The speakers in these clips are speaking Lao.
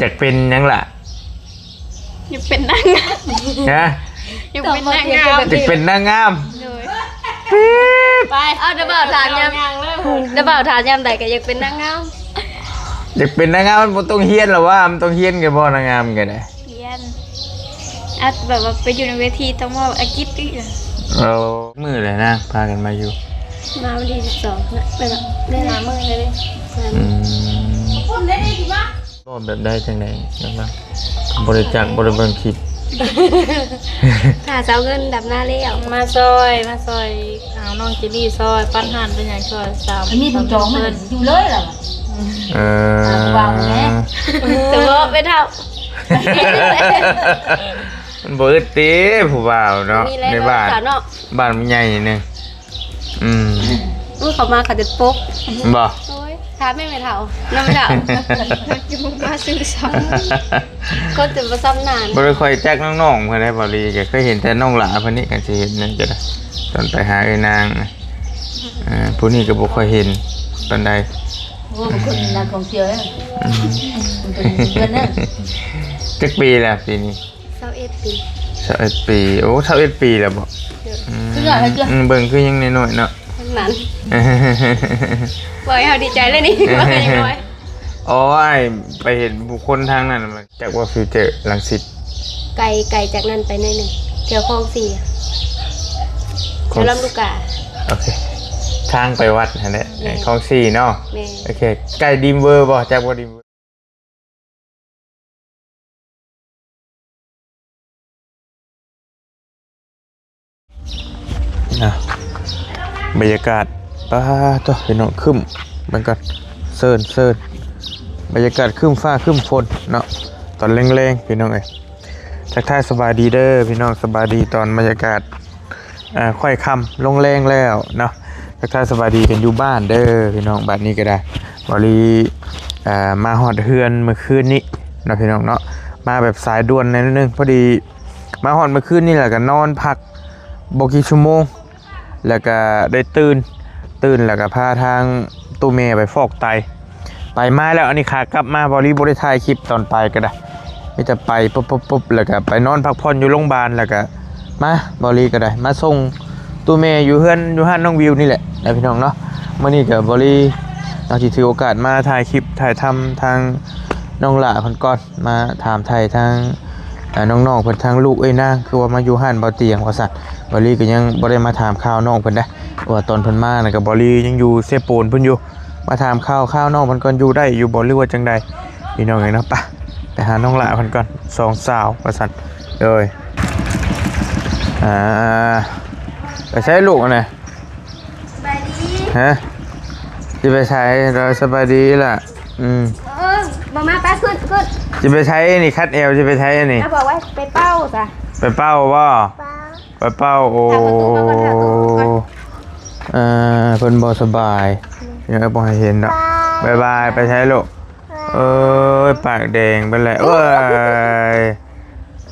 ຢາກເປັນຫຍັງລະ? ຢາກເປັນນາງງາມ. ຮະ? ຢາກເປັນນາງງາມ. ຢາກເປັນນາງງາມ. ໂດຍ. ໄປ. ເອົາ ດາບ່າວຖາມຍາມ ດາບ່າວຖາມຍາມໃດກໍຢາກເປັນນາງງາມ. ຢາກເປັນນາງງາມ ມັນບໍ່ຕ້ອງຮຽນລະຫວາ? ມັນຕ້ອງຮຽນກັນບໍ່ ນາງງາມກໍໄດ້? ຮຽນ. ອາດແບບວ່າໄປຢູ່ໃນເວທີຕ້ອງເວົ້າອັງກິດອີກ. ເອີ ມື້ໃດນະ ພາກັນມາຢູ່? ມາວັນທີສິບສອງນະ ໄປລະ ໄດ້ຫ້າມື້ແລ້ວເດ້. ອືມ. ເວົ້າແບບໃດ ຈັ່ງໃດ ແບບວ່າບໍ່ໄດ້ຈັກ ບໍ່ໄດ້ເບິ່ງຄລິບ. ຖ້າເຊົາເງິນດຳນາແລ້ວ ມາຊ່ອຍ ມາຊ່ອຍ ເອົານ້ອງເຈນນີ້ຊ່ອຍ ປັດຮ້ານເປັນຫຍັງຊ່ອຍ ສາວ ມັນມີຜູ້ຈອງ ມັນຢູ່ເລີຍລະ. ເອີ ເອີ ຜູ້ບ່າວແດ່ ສະເພາະແມ່ເຖົ້າ ມັນບໍ່ອຶດຕິ ຜູ້ບ່າວເນາະ ໃນບ້ານ ບ້ານມັນໃຫຍ່ໜຶ່ງ. ອືມ. ເຂົາມາເຂົາຈະປົກ. ບໍ່? ໂອ້ຍ ຖາມແມ່ແມ່ເຖົ້າ ນຳເຖົ້າ ມາຊື່ຊ້ຳ ຄົນຈະບໍ່ຊຳນານ. ບໍ່ໄດ້ຄ່ອຍຈັກນ້ອງໆເພິ່ນໃດ ເບົາຫຼີ ກໍເຄີຍເຫັນແຕ່ນ້ອງຫຼ້າເພິ່ນນີ້ ກໍຊິເຫັນນັ້ນກໍໄດ້ ຕອນໄປຫາເອື້ອຍນາງ. ເອີ ຜູ້ນີ້ກໍບໍ່ຄ່ອຍເຫັນປານໃດ. ໂອ້ ເພິ່ນນັກທ່ອງທ່ຽວເດ້. ອືມ. ເພິ່ນເປັນເພື່ອນເດ້. ຈັກປີແລ້ວປີນີ້? ຊາວເອັດປີ. ຊາວເອັດປີ. ໂອ້ ຊາວເອັດປີແລ້ວບໍ່? ໂດຍ. ອືມ. ຄືນ້ອຍເດີ. ອືມ ເບິ່ງຄືຍັງນ້ອຍໆເນາະ. ນັ້ນ ເວົ້າໃຫ້ເຮົາດີໃຈເລີຍນີ້ ເວົ້າໃຫ້ນ້ອຍ. ໂອ້ຍ ໄປເຫັນຜູ້ຄົນທາງນັ້ນ ຈັກວ່າຟິວເຈີລັງສິດ ໄກ ໄກຈາກນັ້ນໄປໜ້ອຍໜຶ່ງ ແຖວຄອງສີ່ ຄອງ ແຖວລຳລູກກາ. ໂອເຄ ທາງໄປວັດຫັ້ນແຫຼະ. ແມ່ນ. ຄອງສີ່ເນາະ. ແມ່ນ. ໂອເຄ ໃກ້ດີມເວີບໍ່? ຈັກບໍ່ດີມເວີ? ອ່ະ ບັນຍາກາດ ປາໂທ້ ພີ່ນ້ອງ ຄຶ້ມ ເບິ່ງກ່ອນ ເຊີນ ເຊີນ ບັນຍາກາດຄຶ້ມຟ້າຄຶ້ມຝົນເນາະ ຕອນແລງໆ ພີ່ນ້ອງເອີຍ. ທັກທາຍສະບາຍດີເດີພີ່ນ້ອງ ສະບາຍດີຕອນບັນຍາກາດ ອ່າ ຄ່ອຍຄ່ຳລົງແລງແລ້ວເນາະ. ທັກທາຍສະບາຍດີກັນຢູ່ບ້ານເດີພີ່ນ້ອງ. ບາດນີ້ກໍໄດ້ ເບົາຫຼີ ອ່າ ມາຮອດເຮືອນມື້ຄືນນີ້ເນາະ ພີ່ນ້ອງເນາະ ມາແບບສາຍດ່ວນໜ້ອຍໜຶ່ງ. ພໍດີມາຮອດມື້ຄືນນີ້ ແລ້ວກໍນອນພັກບໍ່ກີ່ຊົ່ວໂມງ ແລ້ວກໍໄດ້ຕື່ນ ຕື່ນແລ້ວກໍພາທາງຕູ້ແມ່ໄປຟອກໄຕ ໄປມາແລ້ວ. ອັນນີ້ຂາກັບມາ ເບົາຫຼີບໍ່ໄດ້ຖ່າຍຄລິບຕອນໄປກໍໄດ້ ມີແຕ່ໄປປຸບໆໆ ແລ້ວກໍໄປນອນພັກຜ່ອນຢູ່ໂລງບານ ແລ້ວກໍມາ ເບົາຫຼີກໍໄດ້ມາສົ່ງຕູ້ແມ່ຢູ່ເຮືອນ ຢູ່ຮ້ານນ້ອງວິວນີ້ແຫຼະນະ ພີ່ນ້ອງເນາະ. ມື້ນີ້ກໍເບົາຫຼີເນາະ ທີ່ຖືໂອກາດມາຖ່າຍຄລິບ ຖ່າຍທຳທາງນ້ອງຫຼ້າເພິ່ນກ່ອນ ມາຖາມໄຖ່ທາງ ອ່າ ນ້ອງໆເພິ່ນ ທາງລູກເອີຍນາງ ຄືວ່າມາຢູ່ຮ້ານເບົາຕຽງວ່າຊັ້ນ. ເບົາຫຼີກໍຍັງບໍ່ໄດ້ມາຖາມຂ່າວນ້ອງເພິ່ນເດ້ ເພາະວ່າຕອນເພິ່ນມານັ້ນກໍ ເບົາຫຼີຍັງຢູ່ເຊໂປນພຸ້ນຢູ່. ມາຖາມຂ່າວ ຂ່າວນ້ອງເພິ່ນກ່ອນ ຢູ່ໄດ້ຢູ່ບໍ່ ຫຼືວ່າຈັ່ງໃດ ພີ່ນ້ອງເອີຍເນາະ. ໄປ ໄປຫານ້ອງຫຼ້າເພິ່ນກ່ອນ ສອງສາວວ່າຊັ້ນ. ໂດຍ ອ່າ ໄປໃສລູກຫັ້ນນະ? ສະບາຍດີ. ຮະ? ຊິໄປໃສ? ໂດຍ ສະບາຍດີຫຼ້າ. ອືມ. ເອີ ບໍ່ມາ ໄປ ຂຶ້ນ ຂຶ້ນ. ຊິໄປໃສນີ້? ຄັດແອວຊິໄປໃສນີ້? ເຮົາບອກວ່າໄປເປົ່າຊະ. ໄປເປົ່າບໍ່? ໄປເປົ່າ. ໂອ້ ເອີ ເພິ່ນບໍ່ສະບາຍ ອືມ ຍັງບໍ່ໃຫ້ເຫັນດອກ. ບາຍບາຍ. ໄປໃສລູກ? ເອີຍ ປາກແດງເບິດແຫຼະ. ໂອ້ຍ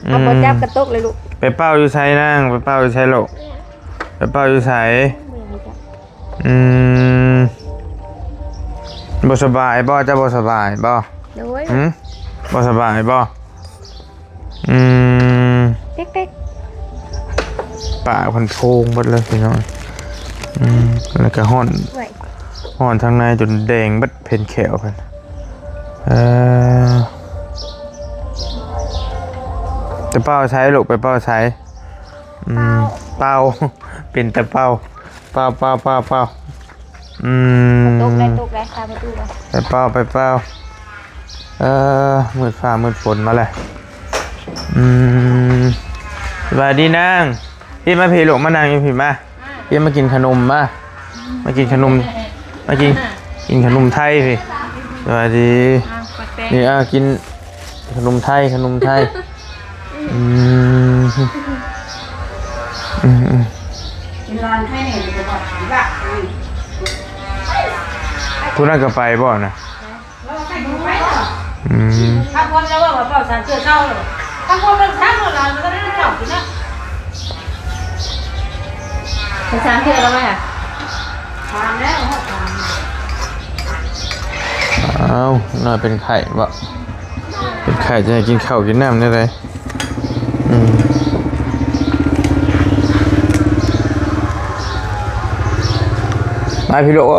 ເອົາບໍ່ຈັບກະຕົກເລີຍລູກ. ໄປເປົ່າຢູ່ໃສນາງ? ໄປເປົ່າຢູ່ໃສລູກ? ໄປເປົ່າຢູ່ໃສ? ອືມ ບໍ່ສະບາຍບໍ່? ເຈົ້າບໍ່ສະບາຍບໍ່? ໂດຍ. ຫື? ບໍ່ສະບາຍບໍ່? ອືມ ເປັກໆ ປາກເພິ່ນໂພງເບິດເລີຍພີ່ນ້ອງ. ອືມ ແລ້ວກໍຮ້ອນ ໂອ້ຍ ຮ້ອນທາງໃນຈົນແດງເບິດ ເພັນແຂ້ວເພິ່ນ. ເອີ ໄປເປົ່າໃສລູກ? ໄປເປົ່າໃສ? ອືມ ເປົ່າ ເປົ່າ ເປັນແຕ່ເປົ່າ ເປົ່າ ເປົ່າ ເປົ່າ ເປົ່າ. ອືມ ຕົກແລ້ວ ຕົກແລ້ວ ຄາປະຕູແລ້ວ. ໄປເປົ່າ ໄປເປົ່າ. ເອີ ມືດຟ້າມືດຝົນມາແລ້ວ. ອືມ ສະບາຍດີນາງ. ພີ່ມາ ພີ່ລູກ ມານັ່ງຢູ່ພີ້ມາ. ພີ່ມາກິນຂະໜົມມາ. ມາກິນຂະໜົມ ມາກິນ ກິນຂະໜົມໄທພີ້. ສະບາຍດີ. ນີ້ ອ່າ ກິນ ຂະໜົມໄທ ຂະໜົມໄທ. ອືມ ອືມ ອືມ. ຜູ້ນັ້ນກໍໄປບໍ່ນະ? ອືມ. ເອົາ ນ້ອຍເປັນໄຂ້ບໍ່? ເປັນໄຂ້ຈະໃຫ້ກິນເຂົ້າກິນນ້ຳແນວໃດ? ອືມ ມາພີ່ລູກເ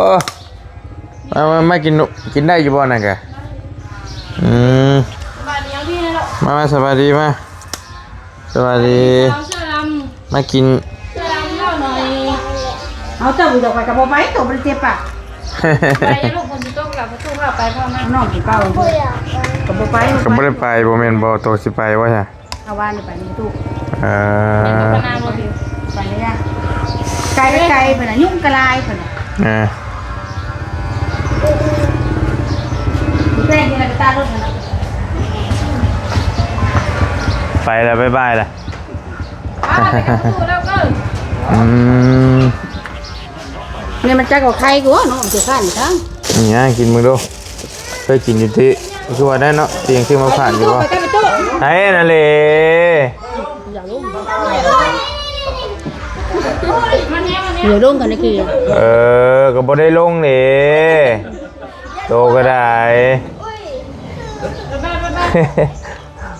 ອີຍ ມາ ມາ ມາກິນ ກິນໄດ້ຢູ່ບໍ່ນັ້ນກະ? ອືມ ສະບາຍດີເນາະ ມາ ມາ ສະບາຍດີ ມາ ສະບາຍດີ ສາວເສື້ອດຳ ມາກິນ ເສື້ອດຳເວົ້າໜ່ອຍ ເອົາ ເຈົ້າບໍ່ຢາກໄປກໍບໍ່ໄປ ໂຕບໍ່ໄດ້ເຈັບປາກ ໄປລູກ ຝົນຊິຕົກແລ້ວ ປະຕູເຂົ້າໄປພ້ອມນະ ນ້ອງຊິເປົ່າ ກໍບໍ່ໄປ ກໍບໍ່ໄດ້ໄປ ບໍ່ແມ່ນບໍ່ ໂຕຊິໄປບໍ່ຊະ? ເອົາວ່ານີ້ໄປປະຕູ ເອີ ແມ່ນບໍ່ ປະນາງບໍ່? ໄປເລີຍ ໄກໄກ ເພິ່ນນະ ຍຸງກະລາຍເພິ່ນນະ ເອີ ແພງຢູ່ໃນກະຕາລົດຫັ້ນນະ ໄປແລ້ວ ບາຍບາຍລະ. ອືມ ນີ້ມັນຈັກວ່າໄຂ່ກວ່າເນາະ ມັນຊິຄັນທາງ ນີ້ຫຍັງ ກິນເບິ່ງດູ ເຄີຍກິນຢູ່ຕິ ຄືວ່າໄດ້ເນາະ ທີ່ຍັງຊື້ມາຝາກຢູ່ບໍ່? ໄດ້ນັ້ນແຫຼະ ຢ່າລົງກັນນະຄື ເອີ ກໍບໍ່ໄດ້ລົງເດ້ ໂຕກໍໄດ້.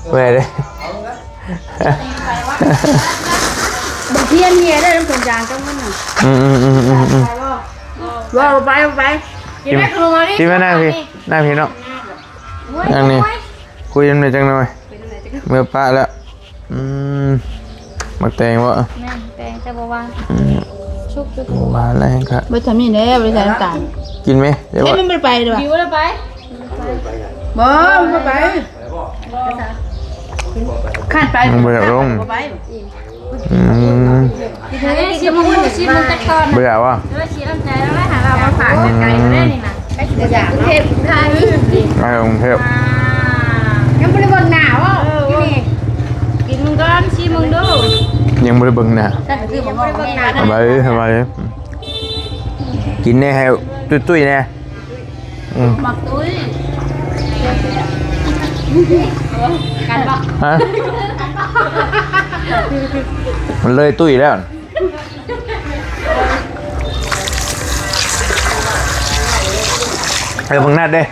ເມື່ອຍເດ້ ບັກທຽນເຮຍໄດ້ນຳຖົງຢາງກັບມັນນະ ອືມໆໆໆ ວ່າໄປ ໄປ ກິນ ກິນມານັ່ງພີ້ ນັ່ງພີ້ເນາະ ນັ່ງນີ້ ຄຸຍນຳແດ່ຈັກໜ່ອຍ ເມື່ອປະແລ້ວ ອືມ ໝາກແຕງບໍ່? ແມ່ນ ແຕງແຕ່ບໍ່ຫວານ ອືມ ສຸກຢູ່ ບໍ່ຫວານແລ້ວແຮງຄັກ ເບິດສ່ຳນີ້ແຫຼະ ບໍ່ໄດ້ໃສ່ນ້ຳຕານ ກິນໄໝ? ເຮັດມັນບໍ່ໄດ້ໄປເດ້ ບໍ່ໄດ້ໄປ ບໍ່ ມັນບໍ່ໄປ ບໍ່ ຄັນໄປ ມັນບໍ່ຢາກລົງ ບໍ່ໄປ ອືມ ຊິມາຮູ້ຊິມັນຈັກຕອນ ບໍ່ຢາກບໍ່? ຊິນ້ຳໃຈແລ້ວ ຫາເຮົາມາຝາກໄກໆ ແລ້ວນີ້ນະ ໄປຊິຢາກເນາະ ໄປກຸງເທບ ໄປກຸງເທບ ອ່າ ຍັງບໍ່ໄດ້ເບິ່ງໜ້າບໍ່ ເອີ ກິນນີ້ ກິນມັນກ່ອນ ຊິມເບິ່ງດູ ຍັງບໍ່ໄດ້ເບິ່ງໜ້າ ສະບາຍດີ ສະບາຍດີ ກິນແດ່ ໃຫ້ຕຸ້ຍໆແດ່. ອືມ ໝາກຕຸ້ຍ ກັນບໍ່? ຮະ? ມັນເລີຍຕຸ້ຍແລ້ວ ເອີ ບັກນັດເດ້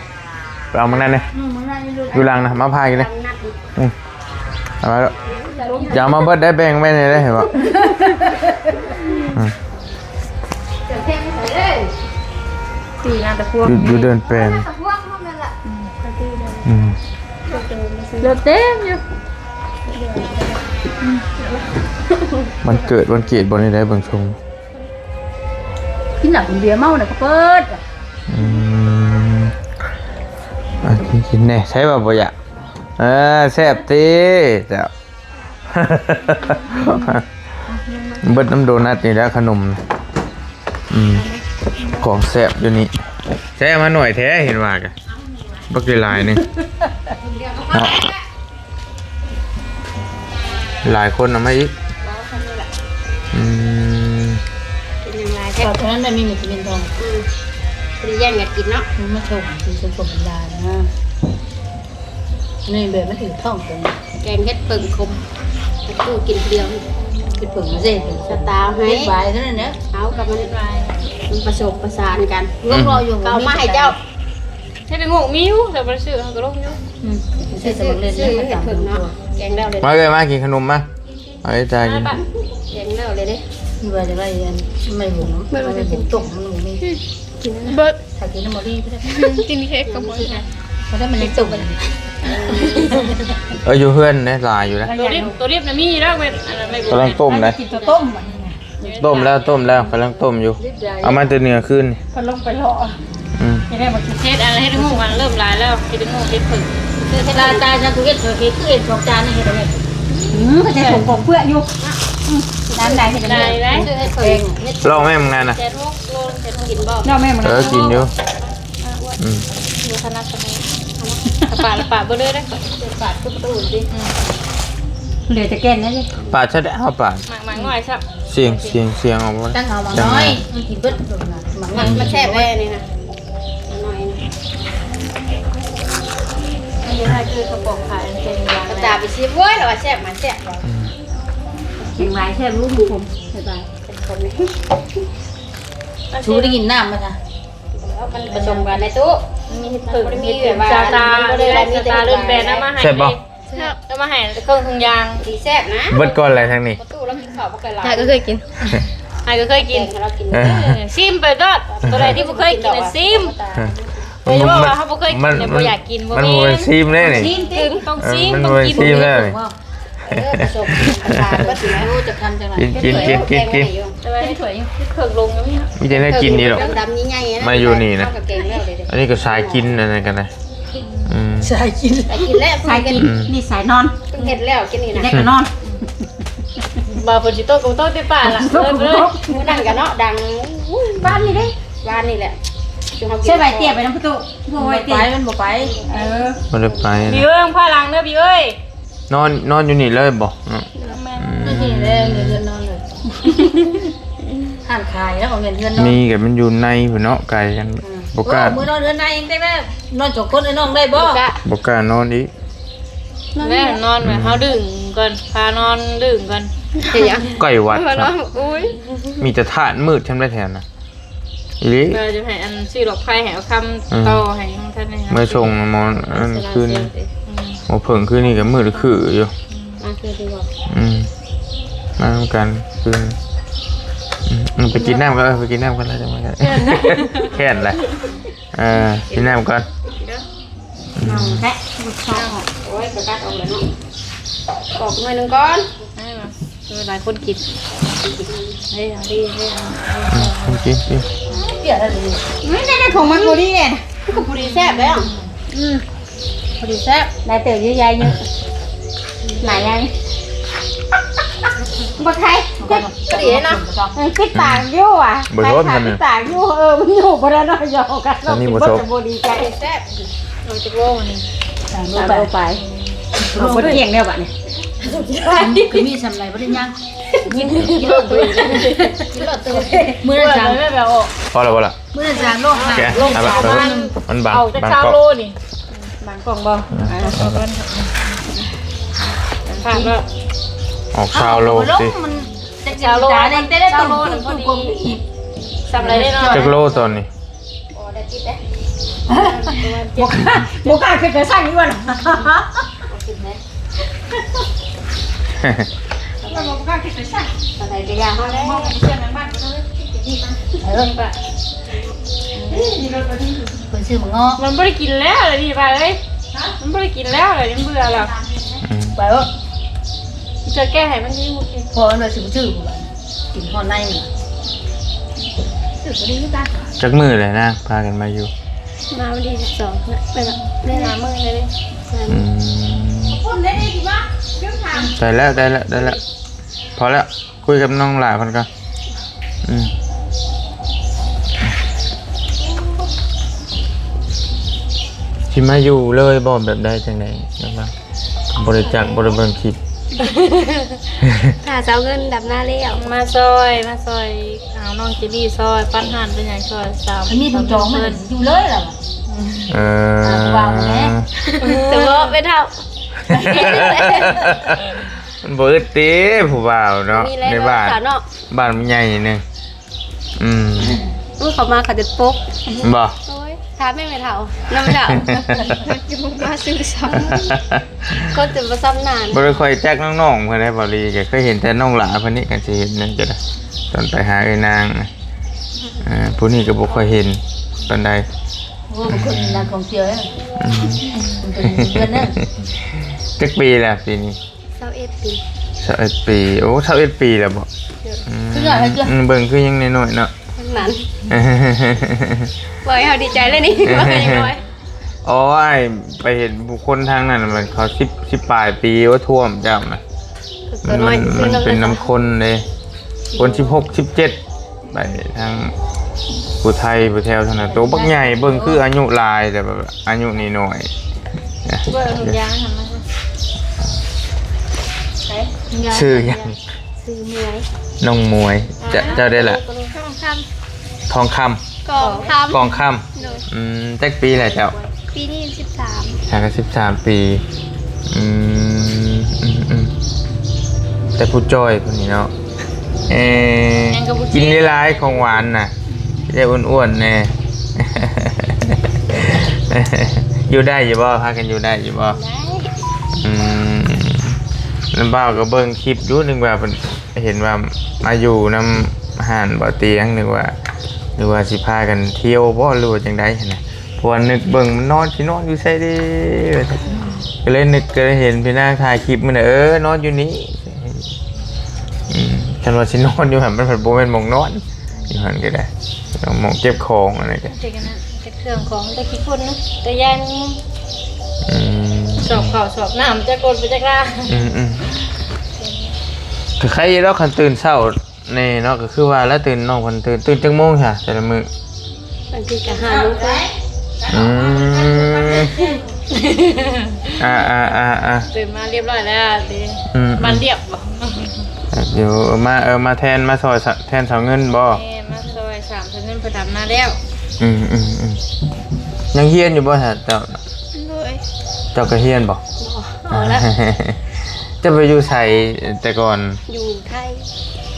ໄປເອົາບັກນັດເດ້ ອືມ ບັກນັດຢູ່ ຢູ່ຫຼັງນະ ມາພາກິນເດ້ ອືມ. ເອົາມາແລ້ວ ຢ່າເອົາມາເບິດໄດ້ ແບ່ງໄວ້ແດ່ໄດ້ ເຫັນບໍ່? ອືມ ຕີນາຕະພວງ ຢູ່ ຢູ່ເດີ່ນແປນ ອືມ ລົດເຕັມຢູ່ ວັນເກີດວັນເກດບໍ່ໄດ້ ເບິ່ງຊົງ ກິນເຫຼົ້າກິນເບຍເມົານະ ກໍເປີດ ອືມ ອ່ະ ກິນ ກິນແດ່ ໃຊ່ວ່າບໍ່ຢາກ ເອີ ແຊບຕິ ເຈົ້າ ເບິດນຳໂດນັດນີ້ແຫຼະ ຂະໜົມ ອືມ ຂອງແຊບຢູ່ນີ້ ໃຊ້ເອົາມາໜ້ອຍແທ້ ເຫັນວ່າກະ ບັກຫຼາຍໆໜຶ່ງເນາະ ຫຼາຍຄົນເອົາມາອີກ ອືມ ກິນຫຍັງຫຼາຍແທ້ ເທົ່ານັ້ນແຫຼະ ມີວິຕາມິນທອງ ອືມ ບໍ່ໄດ້ແຍ່ງກັນກິນເນາະ ມັນມາຊົມ ກິນຊົມໆບັນດານະ. ນີ້ແບບມັນຖືກທ້ອງຕົວນີ້ ແກງເຫັດເຜິ້ງຂົມ ແຕ່ກູກິນຜູ້ດຽວ ເຫັດເຜິ້ງເດ້ ສະຕາວໃຫ້ ເຮັດຫວາຍເທົ່ານັ້ນແຫຼະ ເອົາກັບມັນ ມັນປະສົມປະສານກັນ ອືມ ເອົາມາໃຫ້ເຈົ້າ ເຮັດໃນໝູກມີຢູ່ ແຕ່ບໍ່ໄດ້ຊື້ ເຮົາກໍລົງຢູ່ ອືມ ຊື້ແຕ່ໝາກເຫຼັດ ຊື້ເຫັດເຜິ້ງເນາະ ແກງແລ້ວເລີຍ ມາເອີຍ ມາກິນຂະໜົມມາ. ເອົາໃຫ້ຕາກິນ ມາປະ ແກງແລ້ວເລີຍເດ້ ວ່າຈະໄດ້ອັນໄມ້ຫຸງ ເບິດ ໄມ້ຫຸງຕົ້ມ ມັນບໍ່ມີ ກິນ ເບິດ ຖ້າກິນນຳບໍ່ດີ ກິນເຄ້ກກໍບໍ່ໄດ້ ບໍ່ໄດ້ ມັນຍັງຕົ້ມ ເອີ ຢູ່ເຮືອນໄດ້ຫຼາຍຢູ່ນະ ໂຕດິບ ໂຕດິບນະມີຢູ່ແລ້ວ ແມ່ນ ອັນນັ້ນໄມ້ຫຸງ ກຳລັງຕົ້ມນະ ກິນໂຕຕົ້ມ ຕົ້ມແລ້ວ ຕົ້ມແລ້ວ ກຳລັງຕົ້ມຢູ່ ເອົາມາແຕ່ເໜືອຄືນ ເພິ່ນລົງໄປເລາະ ອືມ ເຮັດໃຫ້ບໍ່ກິນ ເຮັດອັນເຮັດໃນໂຮງມັນເລີ່ມຫຼາຍແລ້ວ ເຮັດໃນໂຮງເຮັດເຜິ້ງ ລາຍຕາຍຊະ ຄືເຮັດເຜິ້ງ ຄືເຮັດຂອງຈານນີ້ ເຮັດອັນນີ້ ອືມ ກໍຈະສົ່ງຂອງເພື່ອຢູ່ ອືມ ນ້ຳໃດເຮັດອັນນີ້ ໄດ້ ໄດ້ ເຮັດເຜິ້ງ ລອງແມ່ມະນານນະ ແຈກໂຮງ ແຈກໂຮງກິນບໍ່ ລອງແມ່ມະນານ ເອີ ກິນຢູ່ ອືມ ບໍ່ຖະໜັດປານໃດ ປາ ປາເບິດເລີຍເດ້ ປາດຄືປະຕູຕິ ອືມ ເຫຼືອແຕ່ແກ່ນນັ້ນ ປາດຊະໄດ້ ເອົາປາດ ໝາກ ໝາກນ້ອຍຊະ ສຽງ ສຽງ ສຽງອອກບໍ່ ຕັ້ງເອົາໝາກນ້ອຍ ມັນກິນເບິດ ໝາກ ມັນແຊບເດ້ນີ້ນະ ໜ້ອຍ ອັນນີ້ຄືເຂົາປອກຂາຍ ເປັນຫວານ ຕາໄປຊິມ ໂອ້ຍ ລາວວ່າແຊບ ມັນແຊບ ອືມ ກິນຫຼາຍແຊບ ຮູ້ ຂົມ ສະບາຍ ເປັນຄົນ ຊູໄດ້ກິນນ້ຳມາຊະ ມັນປະສົມກັນໃນຕູ້ ມີເພິ່ງ ມີແບບວ່າ ຊາຕາ ມີແບບວ່າ ຊາຕາລຸ້ນແບນເອົາມາໃຫ້ ແຊບບໍ່? ເອົາມາໃຫ້ເຄື່ອງທຸງຢາງ ຊິແຊບນະ ເບິດກ່ອນແຫຼະທາງນີ້ ປະຕູລາວກິນເຂົ້າບໍ່ຄ່ອຍຫຼາຍ ຫາກໍເຄີຍກິນ ຫາກໍເຄີຍກິນ ເອີ ຊິມໄປໂລດ ໂຕໃດທີ່ບໍ່ເຄີຍກິນນະຊິມ ເອີ ບໍ່ແມ່ນວ່າເຮົາບໍ່ເຄີຍກິນແລ້ວບໍ່ຢາກກິນ ບໍ່ແມ່ນ ມັນບໍ່ແມ່ນຊິມເດ້ນີ້ ຊິມຕິ ຕ້ອງ ເອີ ຊິມ ຕ້ອງກິນ ມັນບໍ່ແມ່ນຊິມແລ້ວນີ້ ເອີ ປະສົມກັນ ເບິດຢູ່ແລ້ວ ຈະທຳຈັ່ງໃດ ກິນ ກິນ ກິນ ກິນ ແຕ່ວ່າໃຫ້ຖ້ວຍ ເຄິ່ງລົງກໍມີເນາະ ມີແຕ່ແນວກິນນີ້ດອກ ດຳໆໃຫຍ່ໆ ມາຢູ່ນີ້ນະ ເຮົາກໍແກງແລ້ວເດ້ ອັນນີ້ກໍສາຍກິນ ອັນນັ້ນກໍໄດ້ ອືມ ສາຍກິນ ສາຍກິນແຫຼະ ສາຍກິນ ອືມ ນີ້ສາຍນອນ ເພິ່ງເຮັດແລ້ວກິນນີ້ນະ ກິນແລ້ວກໍນອນ ບໍ່ ຝົນຊິຕົກກໍບໍ່ຕົກຕິປ້າລະ ຝົນຊິຕົກກໍບໍ່ຕົກ ມື້ນັ້ນກໍເນາະ ດັງ ວານນີ້ເດ້ ວານນີ້ແຫຼະ ໃຊ້ໃບເຕ້ຍໄປນຳປະຕູ ບໍ່ໄປ ມັນບໍ່ໄປ ເອີ ບໍ່ໄດ້ໄປນະ ມີເອີງພາຫຼັງເດີພີ່ເອີຍ ນອນ ນອນຢູ່ນີ້ເລີຍບໍ່? ແມ່ນ ອືມ ຢູ່ນີ້ແຫຼະ ເຮືອນນອນເລີຍ ຮ້ານຂາຍແລ້ວບໍ່ແມ່ນເຮືອນນອນ ມີກໍມັນຢູ່ໃນພຸ້ນເນາະ ໄກກັນ ອືມ ບໍ່ກ້າ ໂອ້ ມື້ນອນເຮືອນໃນເອງແທ້ໆ ນອນສອງຄົນ ເອີ ນ້ອງໄດ້ບໍ່? ບໍ່ກ້ານອນອີກ ແມ່ນນອນແບບເຮົາດຶງກ່ອນ ພານອນດຶງກ່ອນ ເຮັດຫຍັງ? ໃກ້ວັດ ໂອ້ຍ ມີແຕ່ທາດມືດແທ້ແທ້ນະ ອີ່ຫຼີ ວ່າຈະໃຫ້ອັນຊື້ດອກໄຟໃຫ້ເອົາຄຳ ອືມ ຕໍ່ໃຫ້ຂອງທ່ານນີ້ ເມືອສົ່ງໝໍ ອັນຄືນ ອືມ ໝໍເຜິ້ງຄືນນີ້ກໍມືດຄືຢູ່ ອືມ ມາຄືນດີບໍ່? ອືມ ມານຳກັນຄືນ ອືມ ອືມ ໄປກິນນ້ຳກ່ອນ ເອີ ໄປກິນນ້ຳກ່ອນແລ້ວຈັ່ງມາກັນ ແຄ້ນແຫຼະ ເອີ ກິນນ້ຳກ່ອນ ເອົາແທະ ໂອ້ຍ ກໍຕັດອອກແລ້ວເນາະ ອອກໜ້ອຍໜຶ່ງກ່ອນ ເອີ ຫຼາຍຄົນກິນ ເອີ ເອົາດີ ເອີ ເອົາ ອືມ ກິນ ກິນ ເປັນໄດ້ຂອງມັນພໍດີແຫຼະ ມັນກໍພໍດີແຊບແລ້ວ ອືມ ພໍດີແຊບ ຫຼາຍເຕີບຢູ່ ຢາຍເຍອະ ຫຼາຍຢ່າງ ບໍ່ໄທ ພໍດີເນາະ ເອີ ປິດປາກຢູ່ຫວາ ບໍ່ໂດນ ໄປຫາ ມັນ ປິດປາກຢູ່ ເອີ ມັນຢູ່ບໍ່ໄດ້ເນາະ ຢອກກັນເນາະ ອັນນີ້ບໍ່ ກິນບໍ່ ສົບ ຈະບໍ່ດີໃຈ ແຊບ ເອົາຈັກໂລນີ້ ສາມໂລ ສາມໂລໄປ ໄປ ເອົາຄົນທ່ຽງແລ້ວບາດນີ້ ຄືມີສ່ຳໃດບໍ່ໄດ້ຍ່າງ ກິນ ກິນໂລດ ກິນໂລດ ມື້ລະສາມ ພໍແລ້ວ ພໍແລ້ວ ມື້ລະສາມໂລ ແກະ ຫ້າ ເອົາໄປ ມັນບັງ ເອົາຈັກ ບັງ ຊາວ ກ້ອງ ໂລນີ້ ບາງກ່ອງບໍ່ ອ່າ ເອົາກ່ອນ ຜ່ານບໍ່ ອອກຊາວໂລຕິ ມັນຈັກຊາວໂລ ແຕ່ລະ ຊາວໂລ ຕົ້ນ ຕົ້ນ ຕົ້ນ ສຳເລັດເນາະ ຈັກໂລຕອນນີ້ ບໍ່ກ້າ ບໍ່ກ້າຂຶ້ນໄປສັ່ງຢູ່ຫັ້ນ ບໍ່ຂຶ້ນແມ່ ເອີ ເພິ່ນຊື້ໝາກງໍ້ ມັນບໍ່ໄດ້ກິນແລ້ວລະນີ້ປ້າເອີຍ ມັນບໍ່ໄດ້ກິນແລ້ວລະນີ້ ມັນເບື່ອແລ້ວ ອືມ ໄປເອີ ຈະແກ້ໃຫ້ມັນກິນ ບໍ່ກິນ ພໍມັນວ່າຊິບໍ່ຊື້ ກິນຮອດໃນ ຊື້ບໍ່ໄດ້ຄືກັນ ຈັກມື້ແລ້ວນາ ພາກັນມາຢູ່ ມາວັນທີສິບສອງ ໄປແລ້ວ ໄດ້ຫ້າມື້ແລ້ວເດ້ ອືມ ໄດ້ແລ້ວ ໄດ້ແລ້ວ ໄດ້ແລ້ວ ພໍແລ້ວ ຄຸຍກັບນ້ອງຫຼ້າເພິ່ນກ່ອນ ອືມ ຊິມາຢູ່ເລີຍບໍ່ ແບບໃດຈັ່ງໃດ ບໍ່ໄດ້ຈັກ ບໍ່ໄດ້ເບິ່ງຄລິບ ຖ້າເຈົ້າເງິນດຳນາແລ້ວ ມາຊ່ອຍ ມາຊ່ອຍ ເອົານ້ອງເຈນນີ້ຊ່ອຍ ປັ້ນຮ້ານເປັນຫຍັງຊ່ອຍ ສາວ ອັນນີ້ເພິ່ນຈອງມັນຢູ່ເລີຍລະ ເອີ ເອີ ແຕ່ວ່າແມ່ເຖົ້າ ມັນບໍ່ອຶດຕິຜູ້ບ່າວເນາະ ໃນບ້ານ ບ້ານມັນໃຫຍ່ໜຶ່ງ ອືມ ເຂົາມາເຂົາຈະປົກ ບໍ່ ໂອ້ຍ ຖາມແມ່ແມ່ເຖົ້າ ນຳເຈົ້າ ມາຊື່ຊ້ຳ ຄົນຈະບໍ່ຊຳນານ ບໍ່ໄດ້ຄ່ອຍຈັກນ້ອງໆເພິ່ນໃດ ບໍ່ລີ ກໍເຄີຍເຫັນແຕ່ນ້ອງຫຼ້າເພິ່ນນີ້ ກໍຊິເຫັນນັ້ນກໍໄດ້ ຕອນໄປຫາເອື້ອຍນາງ ອ່າ ຜູ້ນີ້ກໍບໍ່ຄ່ອຍເຫັນປານໃດ ໂອ້ ເປັນຄົນນັກທ່ອງທ່ຽວເດ້ ອືມ ເປັນເພື່ອນເດ້ ຈັກປີແລ້ວປີນີ້? ຊາວເອັດປີ ຊາວເອັດປີ ໂອ້ ຊາວເອັດປີແລ້ວບໍ? ອືມ ເບິ່ງຄືຍັງນ້ອຍໆເນາະ ນັ້ນ ເວົ້າໃຫ້ເຮົາດີໃຈເລີຍນີ້ ເວົ້າໃຫ້ນ້ອຍ ອໍ ອ້າຍໄປເຫັນບຸກຄົນທາງນັ້ນ ມັນເຂົາສິບ ສິບປາຍປີ ໂອ້ ຖ້ວມເຈົ້ານະ ມັນ ມັນເປັນນຳຄົນເດ້ ຄົນສິບຫົກ ສິບເຈັດ ໄປທາງຜູ້ໄທ ຜູ້ແຖວທາງນັ້ນ ໂຕບັກໃຫຍ່ ເບິ່ງຄືອາຍຸຫຼາຍ ແຕ່ວ່າອາຍຸນ້ອຍໆ ເບິ່ງທຸກຢ່າງຫັ້ນນະ ຊື່ຫຍັງ? ຊື່ໝວຍ ນ້ອງໝວຍ ເຈົ້າ ເຈົ້າໄດ້ລະ ທອງຄຳ ທອງຄຳ ກອງຄຳ ກອງຄຳ ໂດຍ ອືມ ຈັກປີແລ້ວເຈົ້າ? ປີນີ້ສິບສາມ ຫາກະສິບສາມປີ ອືມ ອືມ ອືມ ແຕ່ຜູ້ຈ່ອຍຜູ້ນີ້ເນາະ ເອີ ກິນຫຼາຍໆ ຂອງຫວານນະ ຈະໄດ້ອ້ວນໆແດ່ ຢູ່ໄດ້ຢູ່ບໍ່? ພາກັນຢູ່ໄດ້ຢູ່ບໍ່? ໄດ້ ອືມ ລຳບ່າວກໍເບິ່ງຄລິບຢູ່ ນຶກວ່າເພິ່ນ ເຫັນວ່າມາຢູ່ນຳຮ້ານບໍ່ຕຽງ ນຶກວ່າ ຫຼືວ່າຊິພາກັນທ່ຽວບໍ່ ຫຼືວ່າຈັ່ງໃດຫັ້ນນະ ເພາະວ່ານຶກເບິ່ງມັນນອນ ຊິນອນຢູ່ໃສເດ້ ກໍເລີຍນຶກ ກໍເລີຍເຫັນພີ່ນາງຖ່າຍຄລິບມື້ນັ້ນ ເອີ ນອນຢູ່ນີ້ ອືມ ຄັນວ່າຊິນອນຢູ່ຫັ້ນ ມັນພັດບໍ່ແມ່ນໝ່ອງນອນ ຢູ່ຫັ້ນກໍໄດ້ ໝ່ອງເກັບຂອງອັນນັ້ນກໍ ເກັບເຄື່ອງຂອງ ແຕ່ຂີ້ຝຸ່ນນະ ແຕ່ຢ້ານ ອືມ ສອບເຂົ້າສອບນ້ຳ ຈັກຄົນໄປຈັກລາ ອືມໆ ກໍໄຄຢູ່ດອກ ຄັນຕື່ນເຊົ້າແນ່ເນາະ ກໍຄືວ່າແຫຼະ ຕື່ນ ນ້ອງເພິ່ນຕື່ນ ຕື່ນຈັກໂມງຊະແຕ່ລະມື້? ບາງທີກໍຫ້າໂມງເຄິ່ງ ອືມ ອ່າໆໆໆ ຕື່ນມາລຽບຮ້ອຍແລ້ວເດ້ ອືມໆ ບ້ານລຽບບໍ່? ຢູ່ ມາ ເອີ ມາແທນ ມາຊ່ອຍ ສ- ແທນສາວເງິນບໍ່? ແມ່ນ ມາຊ່ອຍສາມ ສາວເງິນເພິ່ນດຳນາແລ້ວ ອືມໆໆ ຍັງຮຽນຢູ່ບໍ່ຊະເຈົ້າ? ໂດຍ ເຈົ້າກໍຮຽນບໍ່? ບໍ່ ພໍແລ້ວ ເຈົ້າໄປຢູ່ໃສແຕ່ກ່ອນ? ຢູ່ໄທ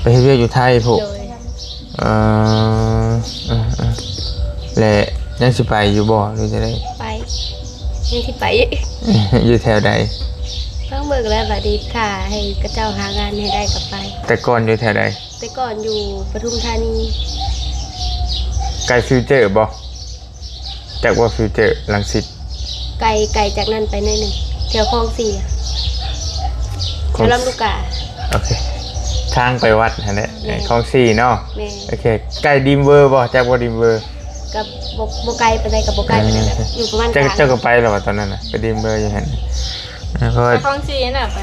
ໄປເຮັດວຽກຢູ່ໄທພຸ້ນ ໂດຍ ເອີ ເອີໆ ແລະ ຍັງຊິໄປຢູ່ບໍ່ ຫຼືຈັ່ງໃດ? ໄປ ຍັງຊິໄປ ຢູ່ແຖວໃດ? ເບິ່ງເບິ່ງແລ້ວ ບາດນີ້ຖ້າໃຫ້ເຂົາເຈົ້າຫາງານໃຫ້ໄດ້ກໍໄປ ແຕ່ກ່ອນຢູ່ແຖວໃດ? ແຕ່ກ່ອນຢູ່ປະທຸມທານີ ໃກ້ຟິວເຈີບໍ່? ຈັກບໍ່ ຟິວເຈີລັງສິດ? ໄກ ໄກຈາກນັ້ນໄປໜ້ອຍໜຶ່ງ ແຖວຄອງສີ່ ຄອງ ແຖວລຳລູກກາ ໂອເຄ ທາງໄປວັດຫັ້ນແຫຼະ ແມ່ນ ຄອງສີ່ເນາະ ແມ່ນ ໂອເຄ ໃກ້ດີມເວີບໍ່? ຈັກບໍ່ດີມເວີ? ກໍບໍ່ ບໍ່ໄກປານໃດ ກໍບໍ່ໄກປານໃດ ເອີ ແບບຢູ່ປະມານ ເຈົ້າ ກາງ ເຈົ້າກໍໄປແລ້ວວ່າຕອນນັ້ນນະ ໄປດີມເວີຢູ່ຫັ້ນ ແລ້ວກໍ ຄອງສີ່ນະ ໄປ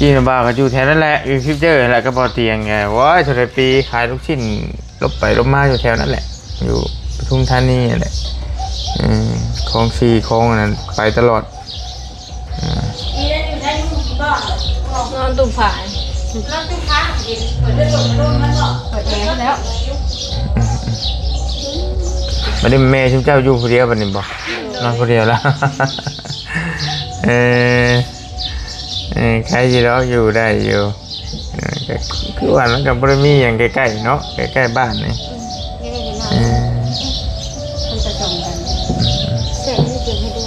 ຈີນບ່າວກໍຢູ່ແຖວນັ້ນແຫຼະ ຢູ່ຟິວເຈີຫັ້ນແຫຼະ ກັບບໍ່ຕຽງ ໂອ້ຍ ເທົ່າໃດປີ ຂາຍລູກຊິ້ນ ຫຼົບໄປຫຼົບມາຢູ່ແຖວນັ້ນແຫຼະ ຢູ່ປະທຸມທານີຫັ້ນແຫຼະ ເອີ ຄອງສີ່ ຄອງອັນນັ້ນ ໄປຕະຫຼອດ ເອີ ນອນຕຸ້ມຜ້າ ນອນຕຸ້ມຜ້າ ເປີດແອໄປແລ້ວ ບັດນີ້ແມ່ຊຸມເຈົ້າຢູ່ຜູ້ດຽວບັດນີ້ບໍ່? ນອນຜູ້ດຽວແລ້ວ ເອີ ເອີ ໃຄຢູ່ດອກ ຢູ່ໄດ້ຢູ່ ເອີ ກໍຄືວ່າມັນກໍບໍ່ໄດ້ມີຫຍັງໃກ້ໆເນາະ ໃກ້ໆບ້ານນີ້ ອືມ ເອີ ມັນກໍສົ່ງກັນ ແຊະໃຫ້ເກັບໃຫ້ດູ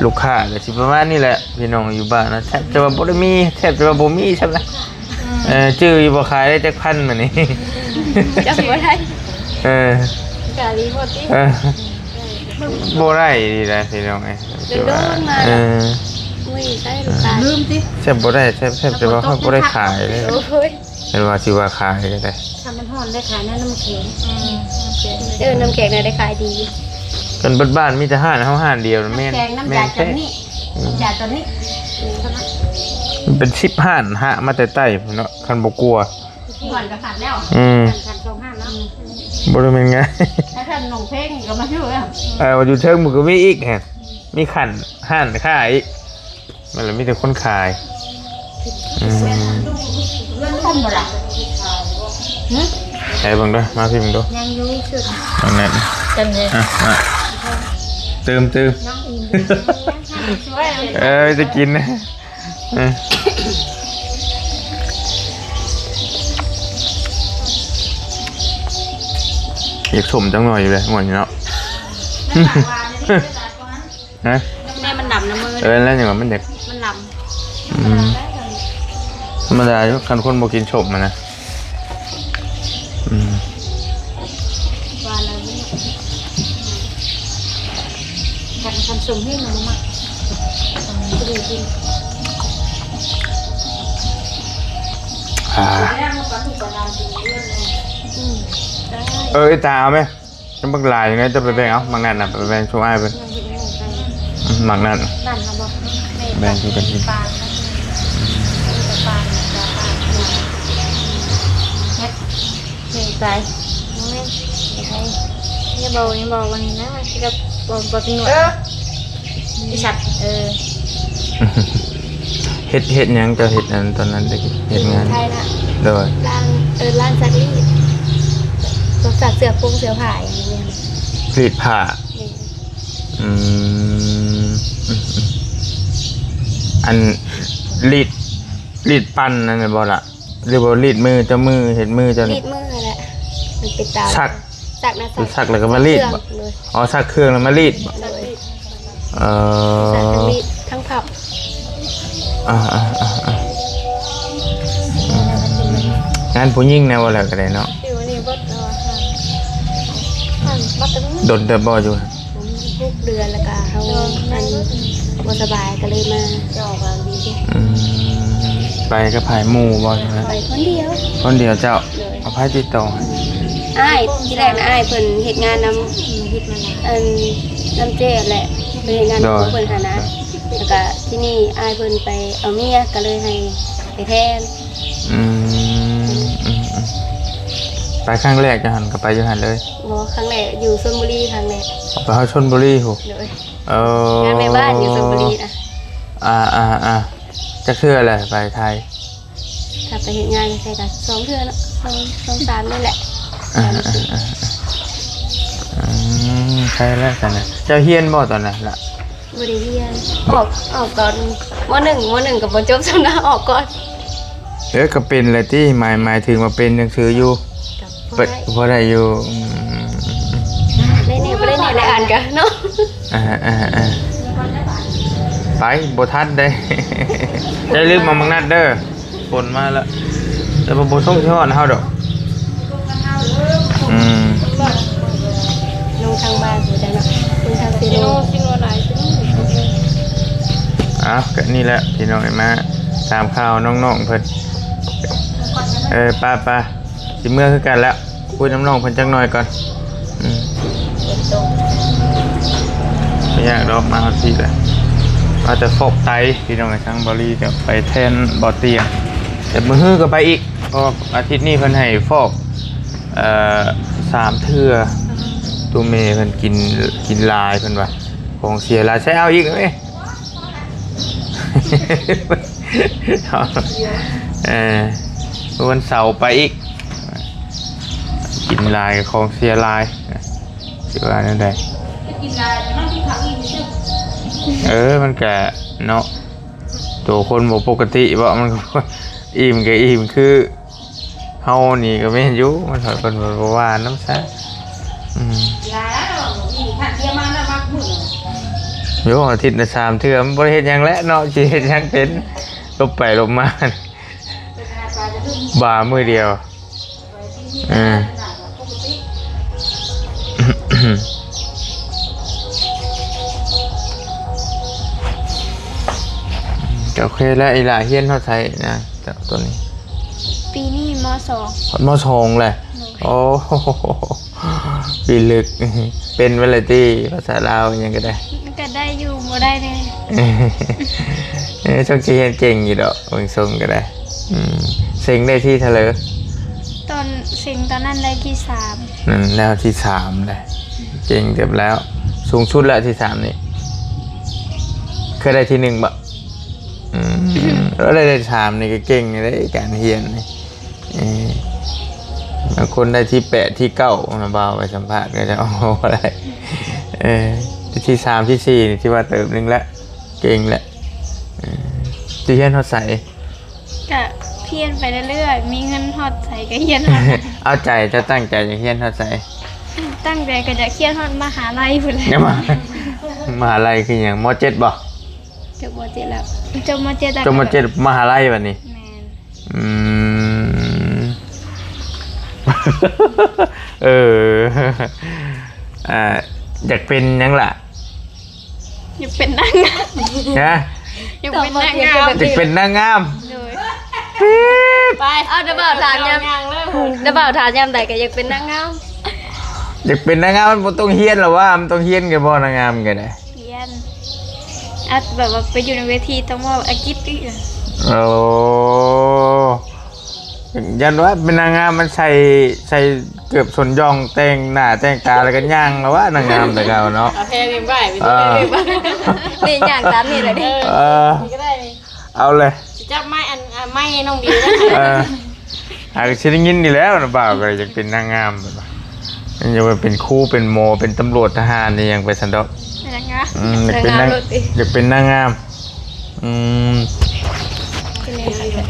ລູກຄ້າກໍຊິປະມານນີ້ແຫຼະ ພີ່ນ້ອງຢູ່ບ້ານນະ ແທບຈະວ່າບໍ່ໄດ້ມີ ແທບຈະວ່າບໍ່ມີຊ້ຳນະ ອືມ ເອີ ຈື່ຢູ່ບໍ່ ຂາຍໄດ້ຈັກພັນມື້ນີ້ ຈຳບໍ່ໄດ້ ເອີ ກະລີໂພດຕິ ເອີ ບໍ່ໄດ້ດີນະພີ່ນ້ອງເອີຍ ໂດນໆມາ ເອີ ໂອ້ຍ ໃຊ້ນ້ຳຕາ ລືມຕິ ແທບບໍ່ໄດ້ ແທບ ແທບຈະວ່າບໍ່ໄດ້ຂາຍເລີຍ ໂອ້ຍ ແມ່ນວ່າຊິວ່າຂາຍກໍໄດ້ ຖ້າມັນຮ້ອນໄດ້ຂາຍໃນນ້ຳແຂງ ອືມ ເອີ ນ້ຳແຂງນະໄດ້ຂາຍດີ ກັນເບິດບ້ານມີແຕ່ຮ້ານເຮົາຮ້ານດຽວ ແມ່ນ ນ້ຳແຂງ ນ້ຳຢາ ແມ່ນ ຈາກນີ້ ອືມ ນ້ຳຢາຕົວນີ້ ມັນເປັນສິບຮ້ານ ຫາມາແຕ່ໃຕ້ພຸ້ນເນາະ ຄັນບໍ່ກົວ ກ່ອນກໍຂັດແລ້ວ ອືມ ຂັດສອງຮ້ານເນາະ ບໍ່ໄດ້ແມ່ນງ່າຍ ຖ້າຄັນໜອງເພັງກໍມາຢູ່ແລ້ວ ເອີ ຢູ່ເທິງມັນກໍມີອີກ ມີຂັ້ນຮ້ານຄ້າອີກ ມັນລະມີແຕ່ຄົນຂາຍ ອືມ ທັນບໍ່ລະ ຫຶ ໃສ່ເບິ່ງເດີ ມາພີ້ເບິ່ງດູ ຍັງຢູ່ ອັນນັ້ນ ກັນເດ້ ອ່ະ ອ່ະ ຕື່ມ ຕື່ມ ຍັງອີກ ເອີ ໄດ້ກິນ ເອີ ຢາກສົ້ມຈັກໜ່ອຍຢູ່ເດ້ ງວດນີ້ເນາະ ຮະ ແມ່ມັນດຳນຳມື ເອີ ແລ້ວຫຍັງວ່າມັນຢາກ ມັນດຳ ອືມ ທຳມະດາຢູ່ ຄັນຄົນບໍ່ກິນສົ້ມຫັ້ນນະ ອືມ ວ່າແລ້ວ ຄັນ ຄັນສົ້ມແຮງມັນບໍ່ມັກ ມັນບໍ່ໄດ້ກິນ ອ່າ ອືມ ເອີ ອີຕາເອົາໄໝ? ມັນບັກຫຼາຍຢູ່ນະ ເຈົ້າໄປແບ່ງເອົາ ໝາກນັ້ນນະ ໄປແບ່ງຊຸມອ້າຍເພິ່ນ ອືມ ໝາກນັ້ນ ນັ້ນເອົາບໍ່ ແບ່ງຄືກັນກິນ ປາ ປາ ເຮັດ ເຮັດໃສ່ ບໍ່ແມ່ນ ໃສ່ ຢ່າເວົ້າ ຢ່າເວົ້າອັນນີ້ນະ ຊິກັບ ບໍ່ ບໍ່ເປັນໜວດ ເອີ ອີສັດ ເອີ ເຮັດ ເຮັດຫຍັງ ເຈົ້າເຮັດອັນຕອນນັ້ນຕະກີ້ ເຮັດງານ ໄທນະ ໂດຍ ຮ້ານ ເອີ ຮ້ານຊັກລີດ ພວກຊັກເສື້ອໂຄງເສື້ອຜ້າຫຍັງນີ້ ລີດຜ້າ ແມ່ນ ອືມ ອັນລີດ ລີດປັ້ນນັ້ນແມ່ນບໍ່ລະ ຫຼືວ່າລີດມື ເຈົ້າມື ເຮັດມືເຈົ້ານີ້ ລີດມືຫັ້ນແຫຼະ ມັນເປັນຕາ ຊັກ ສັກນະ ສັກ ສັກແລ້ວກໍມາລີດບໍ່? ໂດຍ ອໍ ສັກເຄື່ອງແລ້ວມາລີດບໍ່? ໂດຍ ເອີ ສັກທັງລີດທັງພັບ. ອ່າໆໆໆ ອືມ ງານຜູ້ຍິງແນວວ່າແລ້ວກໍໄດ້ເນາະ. ຢູ່ນີ້ເບິດແລ້ວ ດນເຕີບບໍ່ຢູ່? ຫົກເດືອນ ແລ້ວກະເຮົາ ອັນ ບໍ່ສະບາຍກໍເລີຍມາ. ອືມ ໄປກັບໃຜ? ໝູ່ບໍ່? ໄປຄົນດຽວ. ຄົນດຽວເຈົ້າ? ໂດຍ ເອົາໃຜຕິດຕໍ່? ອ້າຍ ທີແລກນະ ອ້າຍເພິ່ນເຮັດງານນຳ ອັນ ນຳເຈ້ແຫຼະ ເພິ່ນເຮັດງານນຳ ໂດຍ ເພິ່ນຫັ້ນນະ. ແລ້ວກະທີນີ້ອ້າຍເພິ່ນໄປເອົາເມຍ ກໍເລີຍໃຫ້ໄປແທນ. ອືມ ອືມໆ ໄປຄັ້ງແລກຢູ່ຫັ້ນ ກໍໄປຢູ່ຫັ້ນເລີຍ? ບໍ່ ຄັ້ງແລກຢູ່ຊົນບຸລີ ຄັ້ງແລກ. ໄປຮອດຊົນບຸລີພຸ້ນ? ໂດຍ ເອີ ງານແມ່ບ້ານຢູ່ຊົນບຸລີນະ. ອ່າໆໆ ຈັກເທື່ອແລ້ວໄປໄທ? ຖ້າໄປເຮັດງານໃສ່ກໍສອງເທື່ອເນາະ ສອງ ສອງສາມນີ້ແຫຼະ. ອ່າໆໆ ອືມ ໃຊ່ແລ້ວຊັ້ນນະ. ເຈົ້າຮຽນບໍ່ຕອນນັ້ນລະ? ບໍ່ໄດ້ຮຽນ ອອກ ອອກຕອນ ມໍໜຶ່ງ ມໍໜຶ່ງກໍບໍ່ຈົບຊ້ຳນະ ອອກກ່ອນ. ເອີ ກໍເປັນແຫຼະຕິ ໝາຍ ໝາຍເຖິງວ່າເປັນໜັງສືຢູ່ ກໍພໍໄດ້ ພໍໄດ້ຢູ່. ອືມ ໄດ້ແດ່ ບໍ່ໄດ້ແດ່ ໄດ້ອ່ານກະເນາະ. ອ່າໆໆ ໄປບໍ່ທັນເດ້ ຢ່າລືມເອົາໝາກນັດເດີ. ຝົນມາແລ້ວ ແຕ່ວ່າບໍ່ສົ່ງຊິຮອດເຮົາດອກ. ອືມ ລົງທາງບ້ານພຸ້ນແຫຼະເນາະ ລົງທາງເຊໂນ. ເຊໂນຫຼາຍ ເຊໂນ. ອ້າວ ກະນີ້ແຫຼະພີ່ນ້ອງ ມາຕາມຂ່າວນ້ອງໆເພິ່ນ. ເອີ ໄປໆ ຊິເມືອຄືກັນແລ້ວ ຄຸຍນຳນ້ອງເພິ່ນຈັກໜ່ອຍກ່ອນ. ອືມ ບໍ່ຍາກດອກ ມາຮອດພີ້ແລ້ວ ມາແຕ່ຟອກໄຕພີ່ນ້ອງ. ທາງບ່າວລີກໍໄປແທນບ່າວຕຽງ ແຕ່ມື້ຮືກໍໄປອີກ ເພາະອາທິດນີ້ເພິ່ນໃຫ້ຟອກ ເອີ ສາມເທື່ອ. ໂຕແມ່ເພິ່ນກິນ ກິນຫຼາຍ ເພິ່ນວ່າຂອງເສຍຫຼາຍ. ໃສ່ເອົາອີກເດ້. ເອີ ວັນເສົາໄປອີກ. ກິນຫຼາຍຂອງເສຍຫຼາຍ ຊິວ່າແນວໃດ? ເອີ ມັນກະເນາະ ໂຕຄົນບໍ່ປົກກະຕິເບາະ ມັນກໍອີ່ມກໍອີ່ມ ຄືເຮົານີ້ກໍແມ່ນຢູ່ ມັນເພິ່ນບໍ່ວ່ານຳຊະ. ອືມ ໂຍ ອາທິດລະສາມເທື່ອ ມັນບໍ່ໄດ້ເຮັດຫຍັງແຫຼະເນາະ ຊິເຮັດຫຍັງເປັນ ຫຼົບໄປຫຼົບມາ ບາມື້ດຽວ. ເອີ ກໍໂອເຄແລ້ວ. ອີ່ຫຼ້າຮຽນຮອດໃສນະ ໂຕນີ້? ປີນີ້ ມໍສອງ. ຮອດ ມໍສອງ ແລ້ວ? ໂດຍ. ໂອ້ ປີລຶກ ເປັນໄວ້ແລ້ວຕິ ພາສາລາວຫຍັງກໍໄດ້? ກໍໄດ້ຢູ່ ບໍ່ໄດ້ແດ່. ເອີ ຊ່ວງຊິຮຽນເກັ່ງຢູ່ດອກ ເບິ່ງຊົງກໍໄດ້. ອືມ ເສັງໄດ້ທີເທົ່າໃດ? ຕອນເສັງຕອນນັ້ນໄດ້ທີສາມ. ນັ້ນແລ້ວທີສາມແຫຼະ ເກັ່ງເຕີບແລ້ວ. ສູງສຸດແລ້ວທີສາມນີ້ ເຄີຍໄດ້ທີໜຶ່ງບໍ່? ອືມ ແລ້ວໄດ້ ໄດ້ທີສາມນີ້ກໍເກັ່ງເດ້ ການຮຽນນີ້. ເອີ ບາງຄົນໄດ້ທີແປດ ທີເກົ້ານະ ບ່າວໄປສຳພາດກໍຈະເອົາບໍ່ໄດ້. ເອີ ທີສາມ ທີສີ່ນີ້ຖືວ່າເຕີບໜຶ່ງແລ້ວ ເກັ່ງແລ້ວ. ເອີ ຊິຮຽນຮອດໃສ? ກະຮຽນໄປເລື້ອຍໆ ມີເງິນຮອດໃສກໍຮຽນຮອດນັ້ນ. ເອົາໃຈ ເຈົ້າຕັ້ງໃຈຢາກຮຽນຮອດໃສ? ຕັ້ງໃຈກໍຢາກຮຽນຮອດມະຫາໄລພຸ້ນແຫຼະ. ມະຫາໄລຄືຫຍັງ? ມໍເຈັດບໍ່? ຈົບມໍເຈັດແລ້ວ ຈົບມໍເຈັດແລ້ວ ຈົບມໍເຈັດ ມະຫາໄລບັດນີ້. ແມ່ນ. ອືມ ເອີ ອ່າ ຢາກເປັນຫຍັງລະ? ຢາກເປັນນາງງາມ. ຮະ? ຢາກເປັນນາງງາມ. ຢາກເປັນນາງງາມ. ໂດຍ. ໄປ ເອົາ ດາບ່າວຖາມຍາມ ດາບ່າວຖາມຍາມໃດກໍຢາກເປັນນາງງາມ. ຢາກເປັນນາງງາມ ມັນບໍ່ຕ້ອງຮຽນລະຫວາ? ມັນຕ້ອງຮຽນກັນບໍ່ ນາງງາມກໍໄດ້? ຮຽນ ອັດ ແບບວ່າໄປຢູ່ໃນເວທີຕ້ອງເວົ້າອັງກິດອີກ. ໂອ້ ຢ້ານວ່າເປັນນາງງາມມັນໃສ່ ໃສ່ເກີບຊົນຢອງ ແຕ່ງໜ້າແຕ່ງຕາ ແລ້ວກໍຍ່າງລະຫວາ ນາງງາມແຕ່ເກົ່າເນາະ. ເອົາແພງໄວ້ ເອີ ນີ້ຍ່າງຕາມນີ້ແຫຼະນີ້. ເອີ ເອີ ນີ້ກໍໄດ້ນີ້. ເອົາເລີຍ ຊິຈັບໄມ້ອັນ ອ່າ ໄມ້ນ້ອງດິວ. ເອີ ອາ ກໍຊິໄດ້ຍິນນີ້ແຫຼ້ວນະ ບ່າວກໍຢາກເປັນນາງງາມ ແບບວ່າຢາກເປັນຄູ ເປັນໝໍ ເປັນຕຳຫຼວດ ທະຫານ ອີ່ຫຍັງໄປຊັ້ນດອກ. ເປັນນາງງາມ. ອືມ ຢາກເປັນນາງ ຢາກເປັນນາງງາມ. ອືມ ເອີ ລາວຊິ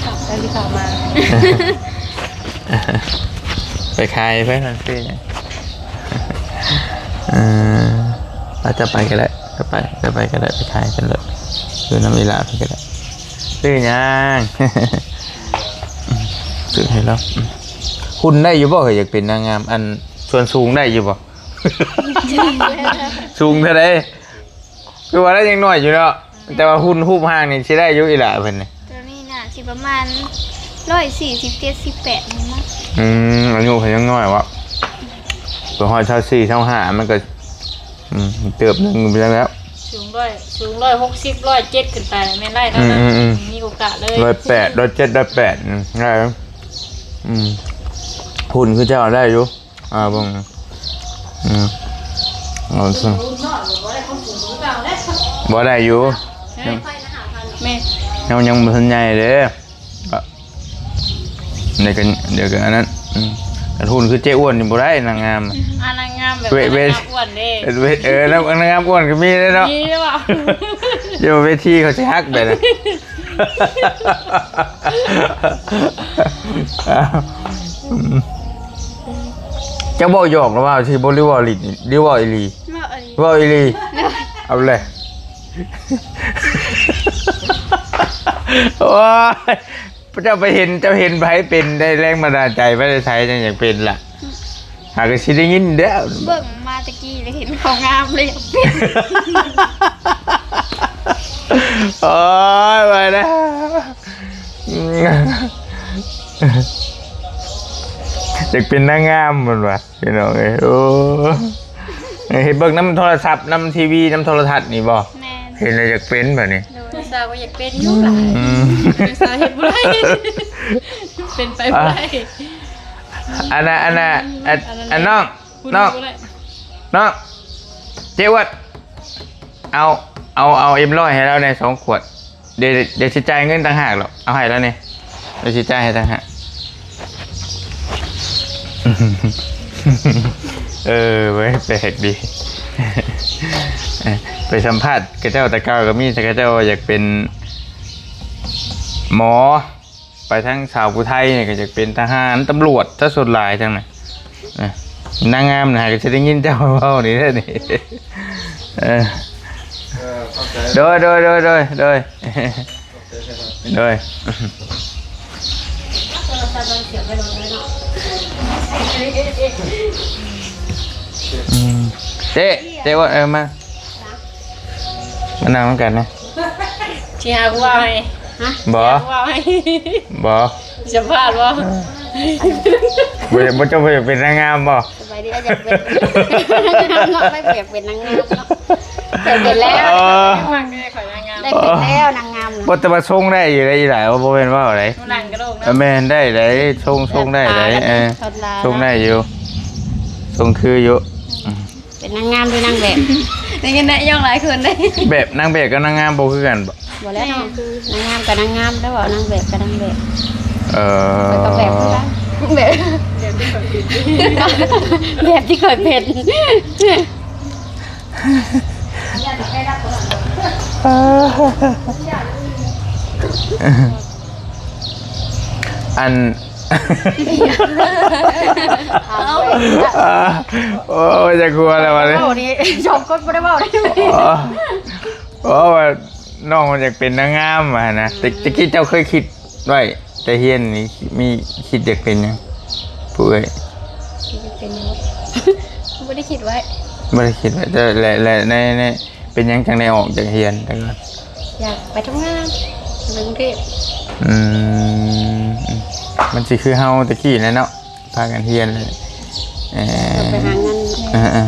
ເຂົ້າ ລາວຊິເຂົ້າມາ ເອີ ไปขายไปนั่นซื้อหยัง เออ อาจจะไปก็ได้ จะไป จะไปก็ได้ ไปขายกันเลย อยู่นำเวลาไปก็ได้ ซื้อหยัง ซื้อให้เรา หุ่นได้อยู่บ่ อยากเป็นนางงาม อัน ส่วนสูงได้อยู่บ่ สูงเท่าใด คือว่าได้ยังน้อยอยู่เนาะ แต่ว่าหุ่นรูปร่างนี่สิได้อยู่อีหล่าเพิ่นนี่ ตัวนี้น่าสิประมาณร้อยสี่สิบเจ็ด สิบแปดนี่มั้ง อืม อายุเพิ่นยังน้อยวะ ตัวฮอดซาวสี่ ซาวห้า มันก็ อืม เติบหนึ่งไปแล้ว สูงร้อย สูงร้อยหกสิบ ร้อยเจ็ด ขึ้นไป แม่นได้เนาะ อืม อืม อืม มีโอกาสเลย ร้อยแปด ร้อยเจ็ด ร้อยแปด อืม ได้ อืม หุ่นคือเจ้าได้อยู่ อ่า เบิ่ง อืม เอาซะ บ่ได้อยู่ แม่ ยัง ยังบ่ทันใหญ่เด้ ก็ เดี๋ยวกัน เดี๋ยวกันอันนั้น อืม แต่หุ่นคือเจ๊อ้วนนี่บ่ได้ นางงาม อ่ะ นางงามแบบ เว เว นางงามอ้วนเด้ เว เออ นาง นางงามอ้วนก็มีเด้เนาะ มีหรือเปล่า เดี๋ยวเวทีเขาสิฮักไปนะ เจ้าเว้าหยอกหรือเว้าสิบ่ หรือเว้าอีหลี หรือเว้าอีหลี เว้าอีหลี เว้าอีหลี เอาเลย โอ้ย เจ้าไปเห็น เจ้าเห็นไผเป็น ได้แรงบันดาลใจมาแต่ไส จั่งอยากเป็นล่ะ หากะสิได้ยินเด้อ เบิ่งมาตะกี้แล้วเห็นเขางามเลยอยากเป็น โอ้ย ว่าแล้ว อยากเป็นนางงามเพิ่นว่า พี่น้องเอ้ย โอ้ เฮ็ดเบิ่งนำโทรศัพท์ นำทีวี นำโทรทัศน์นี่บ่ แม่น เห็นแล้วอยากเป็นบัดนี้ โดย น้องสาวก็อยากเป็นอยู่หลาย อืม น้องสาวเฮ็ดบ่ได้ เป็นไปบ่ได้ อันน่ะ อันน่ะ อัน อันน้อง น้อง น้อง เจ๊อ้วน เอา เอา เอาเอ็มร้อยให้เราแหน่สองขวด เดี๋ยว เดี๋ยวสิจ่ายเงินต่างหากดอก เอาให้แล้วนี่ เดี๋ยวสิจ่ายให้ต่างหาก เออ เว้ย แปลกดี ไปสัมภาษณ์เขาเจ้าแต่เก่าก็มี แต่เขาเจ้าว่าอยากเป็นหมอ ไปทางสาวผู้ไทยนี่ก็อยากเป็นทหาร ตำรวจซะส่วนหลายจั่งนะ เออ นางงามนะ ก็สิได้ยินเจ้าเว้านี่เด้อนี่ เออ เออ ขอบใจ โดย โดย โดย โดย โดย ขอบใจ โดย โทรศัพท์เราเสียบไว้รถเลยเนาะ อืม เจ๊ เจ๊ว่า เออ มา มานั่งนำกันนะ สิหาผู้เว้าให้ ฮะ บ่ สิหาผู้เว้าให้ บ่ สัมภาษณ์บ่ บ่ บ่ เจ้าบ่อยากเป็นนางงามบ่ สบายดี อยากเป็นนางงามเนาะ ไม่อยากเป็นนางงามเนาะ แต่เป็นแล้ว เออ ฟังนี่ขอนางงาม ได้เป็นแล้วนางงามเนาะ บ่ แต่ว่าทรงได้อยู่ได้อีหล่า บ่แม่นเว้าได๋ หนังกระโดกนะ แม่นได้ได๋ ทรง ทรงได้ได๋ เออ ทรงได้อยู่ ทรงคืออยู่ อืม เป็นนางงามหรือนางแบบ ได้ยินได้ย่องหลายคนได้ แบบนางแบบกับนางงามบ่คือกันบ่ บ่แล้วเนาะ นางงามกับนางงาม แล้วเว้านางแบบกับนางแบบ เออ ข้อยก็แบบคือกัน แบบ แบบที่ข้อยเป็น อัน เอ้า โอ้ย จะกลัวแล้ววะเนี่ย เว้านี่ สองคนบ่ได้เว้าเลย อ๋อ อ๋อ ว่าน้องมันอยากเป็นนางงามว่าหั่นนะ แต่ อืม แต่กี้เจ้าเคยคิดไว้ แต่เฮียนนี่มีคิดอยากเป็นหยัง ผู้เอ้ย คิดอยากเป็นหยัง บ่ได้คิดไว้ บ่ได้คิดไว้ แต่ และ และใน ใน เป็นหยังจั่งได้ออกจากเฮียนแต่ก่อน อยากไปทำงาน ไปกรุงเทพฯ อืม มันสิคือเฮาแต่กี้แหละเนาะ พากันเฮียนเลย เอ่อ ไปหาเงิน เออ เออ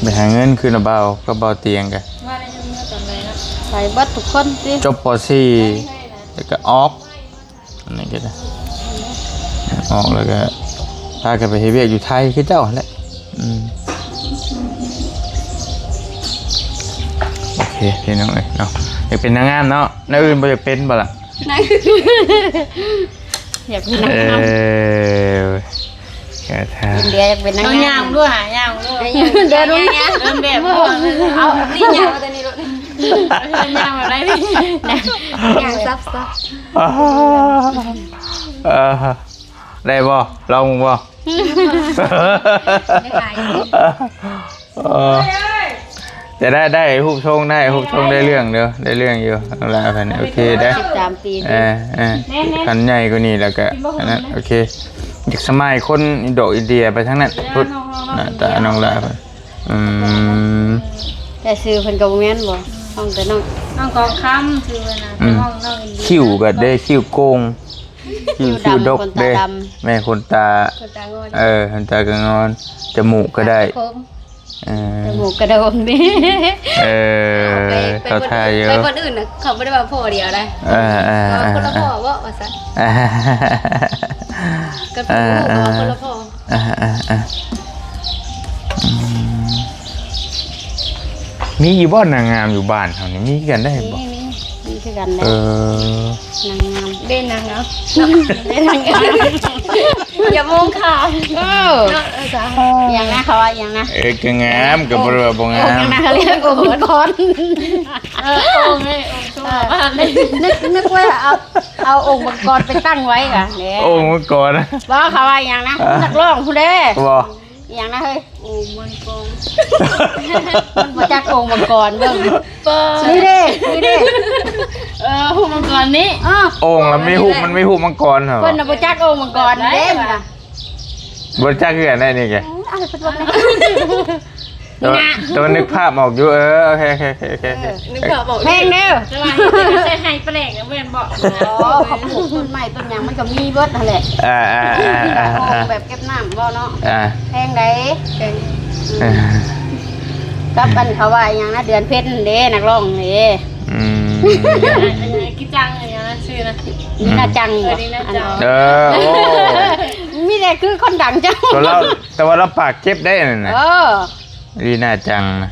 ไปหาเงินคือน้าบ่าวกับบ่าวเตียงกะ ว่าได้เงินเมื่อตอนใดเนาะ ไปเบิดทุกคนติ จบ ป.สี่ แล้วก็ออก อันนี้ก็ได้ ออกแล้วก็พากันไปเฮ็ดเวียกอยู่ไทยคือเจ้าหั่นแหละ อืม โอเค พี่น้องเอ้ยเนาะ อยากเป็นนางงามเนาะ แนวอื่นบ่อยากเป็นบ่ล่ะ นาง อยากเป็นนางงาม เออ กะถาม อินเดียอยากเป็นนางงาม เอาย่างด้วย ย่างด้วย เดินลงเนี่ย เดินแบบด้วย เอา นี่ย่างมาตัวนี้ลูก ย่างแบบไหนนี่ ย่างซับๆ อ่า อ่า ໄດ້ບໍ່? ລອງເບິ່ງບໍ່? ໄດ້ຫຼາຍຢູ່ ເອີ ຈະໄດ້ ໄດ້ຮູບຊົງ ໄດ້ຮູບຊົງ ໄດ້ເລື່ອງເດີ ໄດ້ເລື່ອງຢູ່ ນ້ອງຫຼ້າເພິ່ນ ໂອເຄເດີ ສິບສາມປີ ເອີ ເອີ ແມ່ນໆ ຄັນໃຫຍ່ກວ່ານີ້ແລ້ວກະ ກິນບໍ່ ອັນນັ້ນ ເພິ່ນ ໂອເຄ ຢາກສະມາຍຄົນອິນໂດອິນເດຍໄປທາງນັ້ນພຸ້ນ ໜ້າຕານ້ອງຫຼ້າເພິ່ນ ອືມ ແຕ່ຊື່ເພິ່ນກໍບໍ່ແມ່ນບໍ່ ນ້ອງແຕ່ນ້ອງ ນ້ອງກອງຄຳຊື່ເພິ່ນນະ ອືມ ແຕ່ນ້ອງ ນ້ອງອິນເດຍ ຄິ້ວກໍເດ້ ຄິ້ວໂກ່ງ ຄິ້ວ ຄິ້ວດຳ ຄິ້ວດົກເດ້ ແມ່ນ ຂົນຕາ ຂົນຕາງອນ ເອີ ຂົນຕາກໍງອນ ຈະມູກກໍໄດ້ ເອີ ຈະມູກກະໂດງເດ້ ເອີ ເຂົ້າທ່າຢູ່ ໄປ ໄປບ່ອນອື່ນນະ ເຂົາບໍ່ໄດ້ວ່າພໍ່ດຽວໃດ ເອີ ເອີ ເອີ ຄົນລະພໍ່ເບາະວ່າຊັ້ນ ເອີ ກໍ ເອີ ຄົນລະພໍ່ ອ່າ ອ່າ ອ່າ ອືມ ມີຢູ່ບໍ່ນາງງາມຢູ່ບ້ານເຮົານີ້ ມີຄືກັນໄດ້ບໍ່? ມີ ມີ ມີຄືກັນແຫຼະ ເອີ ນາງງາມ ເດ້ນາງງາມ ເດ້ນາງງາມ ຢ່າໂມງຂາມ ເອີ ເນາະ ເອີ ຈ້າ ຫຍັງນະ ເຂົາວ່າຫຍັງນະ? ເອີ ກໍງາມ ກໍບໍ່ໄດ້ວ່າບໍ່ງາມ ຫຍັງນະ ເຂົາເອີ້ນໂອ່ງມັງກອນ ເອີ ໂອ່ງເດ້ ໂອ່ງໂຊວານເດ້ ນຶກ ນຶກວ່າເອົາ ເອົາໂອ່ງມັງກອນໄປຕັ້ງໄວ້ກະແຫຼະ ໂອ່ງມັງກອນ ບໍ່ ເຂົາວ່າຫຍັງນະ ນັກຮ້ອງພຸ້ນເດ້ ບໍ່ ອີຫຍັງນະເຮີ້ຍ ໂອ່ງມັງກອນ ມັນບໍ່ຈັກໂອ່ງມັງກອນເບິ່ງ ນີ້ເດ້ ນີ້ເດ້ ເອີ ຮູບມັງກອນນີ້ ເອີ ໂອ່ງລະມີຮູບ ມັນມີຮູບມັງກອນເນາະ ເພິ່ນນະບໍ່ຈັກໂອ່ງມັງກອນເດ້ ນີ້ນະ ບໍ່ຈັກຄືກັນໄດ໋ນີ້ກະ ເອີ ເອົາໃຫ້ເພິ່ນເບິ່ງແດ່ ແຕ່ວ່າ ແຕ່ວ່ານຶກພາບອອກຢູ່ ເອີ ໂອເຄ ໂອເຄ ໂອເຄ ເອີ ນຶກພາບອອກ ແພງເດີ ແຕ່ວ່າເຮັດໃສ່ໄຮ່ປາແດກນະ ແມ່ນບໍ່? ອໍ ເຂົາປູກຕົ້ນໄມ້ຕົ້ນຫຍັງມັນກໍມີເບິດຫັ້ນແຫຼະ ອ່າໆໆໆ ແບບເກັບນ້ຳບໍ່ເນາະ ອ່າ ແພງໃດ ເອີ ກັບອັນເຂົາວ່າອີຫຍັງນະ ເດືອນເພັນເດ້ ນັກຮ້ອງເດ້ ອືມ ກິດຈັງ ອີຫຍັງນະ ຊື່ນະ ດີນາຈັງ ເອີ ດີນາຈັງ ເອີ ໂອ້ ມີແຕ່ຄືຄົນດັງຈັງ ແຕ່ລາວ ແຕ່ວ່າລາວປາກເຈັບໄດ໋ນັ້ນນະ ເອີ ດີນາຈັງນະ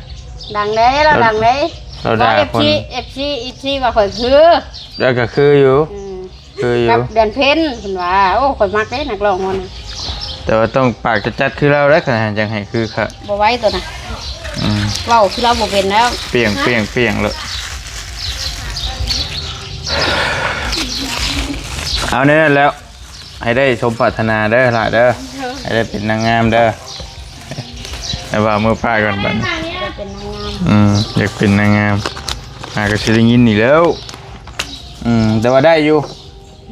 ດັງເດ້ ລາວດັງເດ້ ລາວ ລາວດ່າຄົນ ເອັຟຊີ ເອັຟຊີ ເອັຟຊີວ່າຂ້ອຍຄື ແລ້ວກໍຄືຢູ່ ອືມ ຄືຢູ່ ກັບເດືອນເພັນເພິ່ນວ່າ ໂອ້ ຂ້ອຍມັກເດ້ນັກຮ້ອງຄົນນະ ແຕ່ວ່າຕ້ອງປາກຈັດໆຄືລາວເດ້ ຄັນຫາກຢາກໃຫ້ຄືຄະ ບໍ່ໄຫວໂຕນະ ອືມ ເວົ້າຄືລາວບໍ່ເປັນແລ້ວ ປ່ຽງ ປ່ຽງ ປ່ຽງເລີຍ ເອົາແນວນັ້ນແລ້ວ ໃຫ້ໄດ້ສົມປາດຖະໜາເດີຫຼ້າເດີ ໃຫ້ໄດ້ເປັນນາງງາມເດີ ແລ້ວວ່າມື້ປ້າກ່ອນບັດນີ້ ເປັນນາງງາມ ອືມ ຢາກເປັນນາງງາມ ຫາກໍຊິໄດ້ຍິນນີ້ແລ້ວ ອືມ ແຕ່ວ່າໄດ້ຢູ່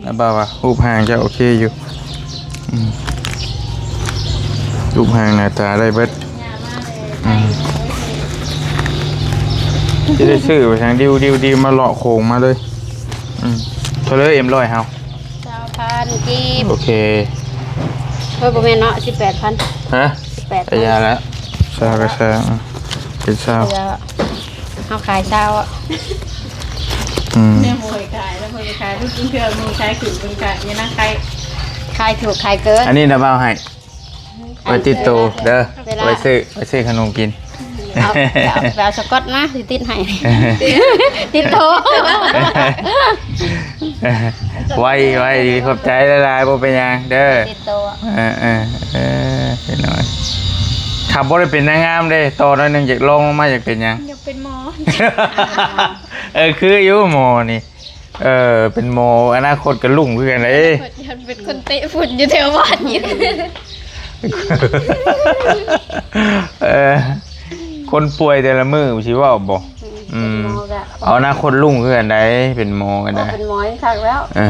ແລ້ວວ່າຮູບຮ່າງເຈົ້າໂອເຄຢູ່ ອືມ ຮູບຮ່າງໜ້າຕາໄດ້ເບິດ ອືມ ຊິໄດ້ຊື້ໄປທາງດິວໆໆ ມາເລາະໂຂງມາເລີຍ ອືມ ເທົ່າເລີຍ ເອັມຮ້ອຍເຮົາ ຊາວພັນກີບ ໂອເຄ ໂອ້ຍ ບໍ່ແມ່ນເນາະ ສິບແປດພັນ ຮະ ສິບແປດພັນ ກະຢ່າລະ ຊາວກະຊາວ ອືມ ເປັນຊາວ ເຮົາຂາຍຊາວ ອືມ ແມ່ນບໍ່ຂາຍ ແລ້ວເພິ່ນຂາຍ ເພິ່ນກິນເທື່ອ ມື້ຂາຍຂຶ້ນ ເພິ່ນຂາຍ ຢ່ານາງຂາຍ ຂາຍຖືກຂາຍເກີນ ອັນນີ້ນະ ເວົ້າໃຫ້ ໄວ້ຕິດໂຕເດີ ເວລາ ໄວ້ຊື້ ໄວ້ຊື້ຂະໜົມກິນ ເອົາ ເອົາ ໄປເອົາສະກອດມາ ຊິຕິດໃຫ້ ຕິດໂຕ ໄວ້ ໄວ້ ດີ ຂອບໃຈຫຼາຍໆ ບໍ່ເປັນຫຍັງເດີ ຕິດໂຕ ເອີ ເອີ ເອີ ເປັນໜ້ອຍ ຖ້າບໍ່ໄດ້ເປັນນາງງາມເດ້ ຕໍ່ໜ້ອຍໜຶ່ງ ຢາກລອງລົງມາ ຢາກເປັນຫຍັງ? ຢາກເປັນໝໍ ເອີ ຄືຢູ່ໝໍນີ້ ເອີ ເປັນໝໍ ອະນາຄົດກໍລຸ້ງຄືກັນເດ້ ເປັນຄົນເຕະຝຸ່ນຢູ່ແຖວບ້ານຢູ່ ເອີ ຄົນປ່ວຍແຕ່ລະມື້ຊິເວົ້າບໍ່? ອືມ ເປັນໝໍກໍ ເອົາ ອະນາຄົດລຸ້ງຄືກັນໄດ໋ ເປັນໝໍກໍໄດ້ ເປັນໝໍຍັງຄັກແລ້ວ ເອີ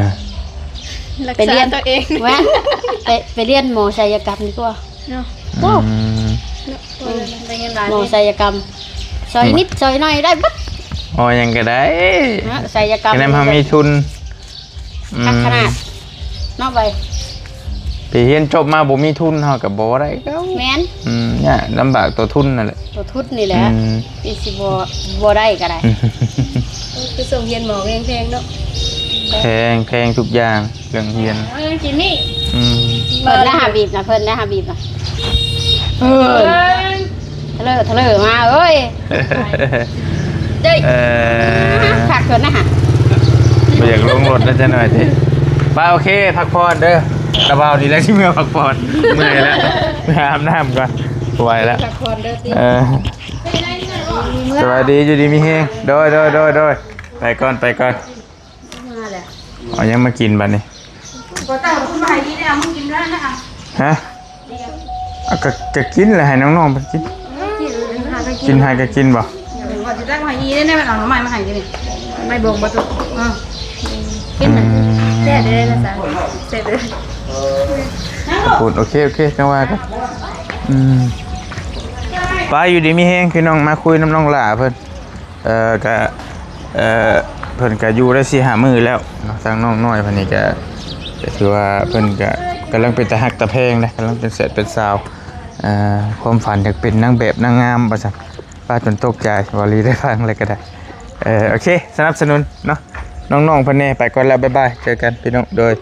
ໄປຮຽນ ລັກສາຕົວເອງ ແມ່ນ ໄປ ໄປຮຽນໝໍໄສຍະກຳດີກວ່າ ເນາະ ໂອ້ ອືມ ໄດ້ເງິນຫຼາຍ ໝໍໄສຍະກຳ ຊ່ອຍນິດຊ່ອຍໜ້ອຍໄດ້ເບິດ ໝໍຫຍັງກໍໄດ້ ເນາະ ໄສຍະກຳ ແນມເຮົາມີທຶນ ອືມ ຄັກຂະໜາດເນາະ ໄປ ໄປຮຽນຈົບມາບໍ່ມີທຶນ ເຮົາກໍບໍ່ໄດ້ຄືເກົ່າ ແມ່ນ ອືມ ຍາກລຳບາກຕໍ່ທຶນນັ້ນແຫຼະ ຕໍ່ທຶນນີ້ແຫຼະ ອືມ ອີຊິບໍ່ ບໍ່ໄດ້ກໍໄດ້ ຄືສົ່ງຮຽນໝໍກໍຍັງແພງເນາະ ແພງ ແພງທຸກຢ່າງ ເລື່ອງຮຽນ ເອີ ກິນນີ້ ອືມ ເພິ່ນໄດ້ຫາບີບນະ ເພິ່ນໄດ້ຫາບີບນະ ເອີ ທະເລີ ທະເລີມາເອີຍ ເອີ ຄັກເກີນນະຫະ ບໍ່ຢາກລົງລົດນະຈັກໜ້ອຍຕິ ໄປ ໂອເຄ ພັກຜ່ອນເດີ ຕາບ່າວນີ້ແຫຼະຊິເມືອພັກຜ່ອນ ເມື່ອຍແລ້ວ ໄປອາບນ້ຳກ່ອນ ບໍ່ໄຫວແລ້ວ ພັກຜ່ອນເດີຕິ ເອີ ສະບາຍດີ ຢູ່ດີມີແຮງ ໂດຍ ໂດຍ ໂດຍ ໂດຍ ໄປກ່ອນ ໄປກ່ອນ ມາແລ້ວ ເອົາຫຍັງມາກິນບັດນີ້? ກໍເຈົ້າເອົາມາໃຫ້ດີແລ້ວ ມຶງກິນແລ້ວນະ. ຮະ? ເອົາ ກໍ ກໍກິນແຫຼະ ໃຫ້ນ້ອງໆເພິ່ນກິນ. ກິນ ຫາກໍກິນ ກິນ ຫາກໍກິນບໍ່? ວ່າຊິຕັກມາໃຫ້ອີເດ້ ມັນເອົາໜໍ່ໄມ້ມາໃຫ້ຢູ່ນີ້. ໄມ້ບົງບໍ່ຕຸ? ເອີ ກິນນະ. ອືມ ແຊບເດ້ນະສາວ ແຊບເດ້. ຂອບຄຸນ. ໂອເຄ ໂອເຄ ຈັ່ງວ່າກັນ. ອືມ ໄປ ຢູ່ດີມີແຮງພີ່ນ້ອງ ມາຄຸຍນຳນ້ອງຫຼ້າເພິ່ນ. ເອີ ກະ ເອີ ເພິ່ນກະຢູ່ໄດ້ສີ່ຫ້າມື້ແລ້ວເນາະ ທາງນ້ອງນ້ອຍເພິ່ນນີ້ກະ ກະຖືວ່າເພິ່ນກະກຳລັງເປັນຕາຮັກຕາແພງເດ້ ກຳລັງເປັນແຊດເປັນສາວ. ເອີ ຄວາມຝັນຢາກເປັນນາງແບບນາງງາມວ່າຊັ້ນ. ປ້າ ຈົນຕົກໃຈ ເວົ້າອີ່ຫຼີ ໄດ້ຟັງແລ້ວກະໄດ້. ເອີ ໂອເຄ ສະໜັບສະໜູນເນາະ ນ້ອງໆເພິ່ນແດ່. ໄປກ່ອນແລ້ວ ບາຍບາຍ ເຈີກັນພີ່ນ້ອງ ໂດຍ.